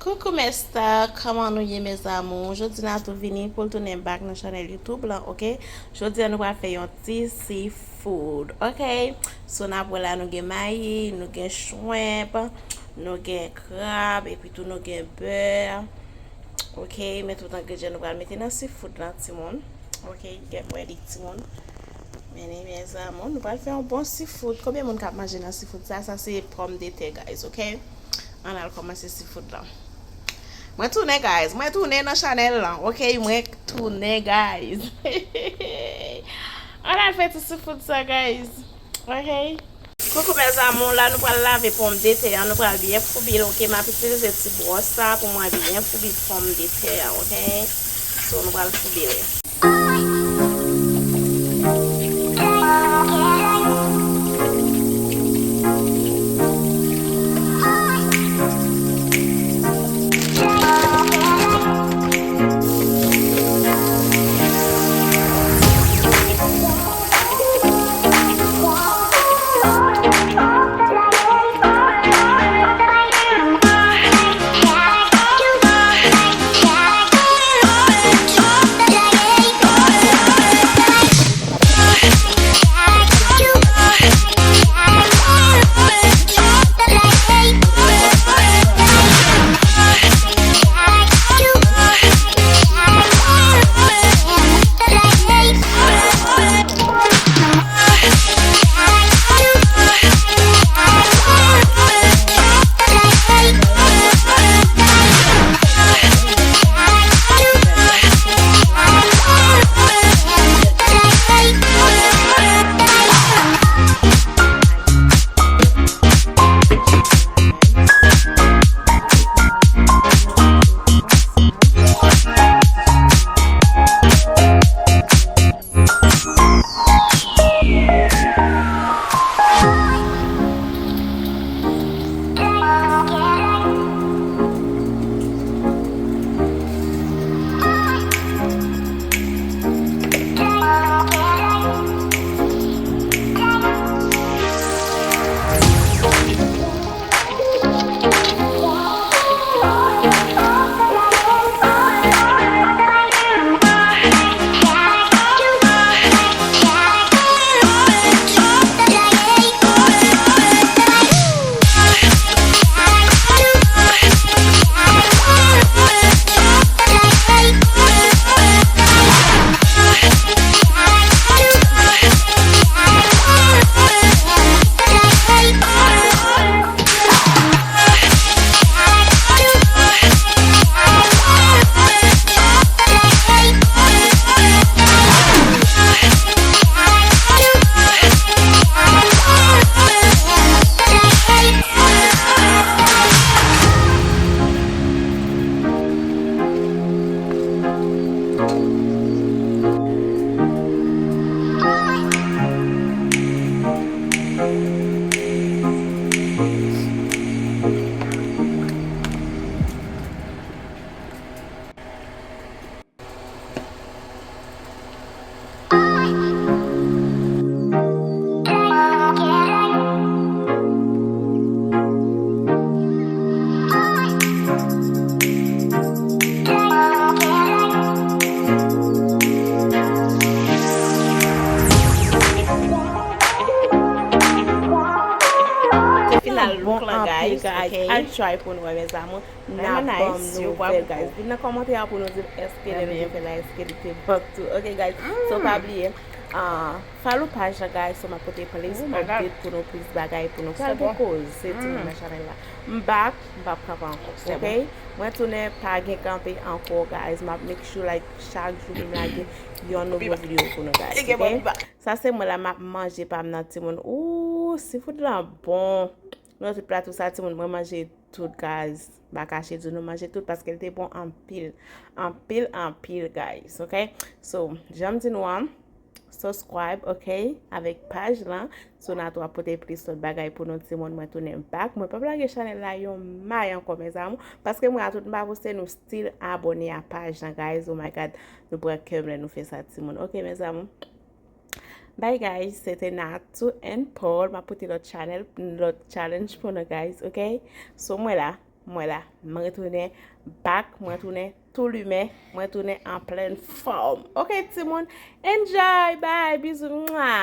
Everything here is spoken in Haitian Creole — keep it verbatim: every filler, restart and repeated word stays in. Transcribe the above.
Coucou mes stars, kòman nou ye mes amours? Jodi Natou vini pou l tounen back nan chanèl YouTube lan, ok? Jodi a nou pral fè yon ti seafood, ok? So n ap wè la nou gen mayi, nou gen shrimp, nou gen krab, epi tou nou gen bè. Ok, men tout engredyan nou pral mete nan seafood lan timoun. Ok, get ready timoun. Men mes amours, nou pral fè yon bon seafood. Konbyen moun k ap manje nan seafood sa? Sa se pòmdetè guys, ok? Ann al kòmanse seafood lan. Mwen tounen guys, mwen tounen nan chanèl lan, ok? Mwen tounen guys. Ann al fè ti seafood sa guys, ok? Coucou mes amours, la nou pral lave pòmdetè an, nou pral byen foubi l, ok? M ap itilize ti bwòs sa pou mwen byen foubi pòmdetè an, ok? So nou pral foubi l. Se final look lan, guys, ok? Al try pou nou wè, mes amours. N ap ban m nouvèl, guys. Vin nan kòmantè a pou nou di m èske lè nou te fè la, èske li te bon tou. Ok, guys. So, pa bliye, ah, follow paj la, guys. So, m ap pote plis update pou nou, plis bagay pou nou. Pral gen koze, timoun, nan chanèl la. M back, m p ap kanpe ankò, ok? Mwen tounen, pa gen kanpe ankò, guys. M ap make sure, like, chak jou pou m lage yon nouvo videyo pou nou, guys, ok? Sa se mwen la, m ap manje pa m nan, timoun. Ooh, seafood lan bon. Nou tout plato sa, timoun, mwen manje tout, guys. M pa kache di nou manje tout paske l te bon anpil. Anpil, anpil, guys, ok? So, jan m di nou an, subscribe, ok, avèk paj lan. So, Natou ap pote plis lòt bagay pou nou, timoun. Mwen tounen back. Mwen p ap lage chanèl la yon may ankò, mes amours, paske mwen a tout m pa poste, nou still abòne a paj lan, guys. Oh my God, nou pran kè m lè nou fè sa, timoun. Ok, mes amours. Bye guys, se te Natou and Paul. M ap pote lòt channel, lòt challenge pou nou guys, ok? So mwen la, Mwen la, mwen retounen back, mwen retounen tou limen, mwen retounen an plen fòm. Ok, timoun, enjoy, bye, bizou, mwa.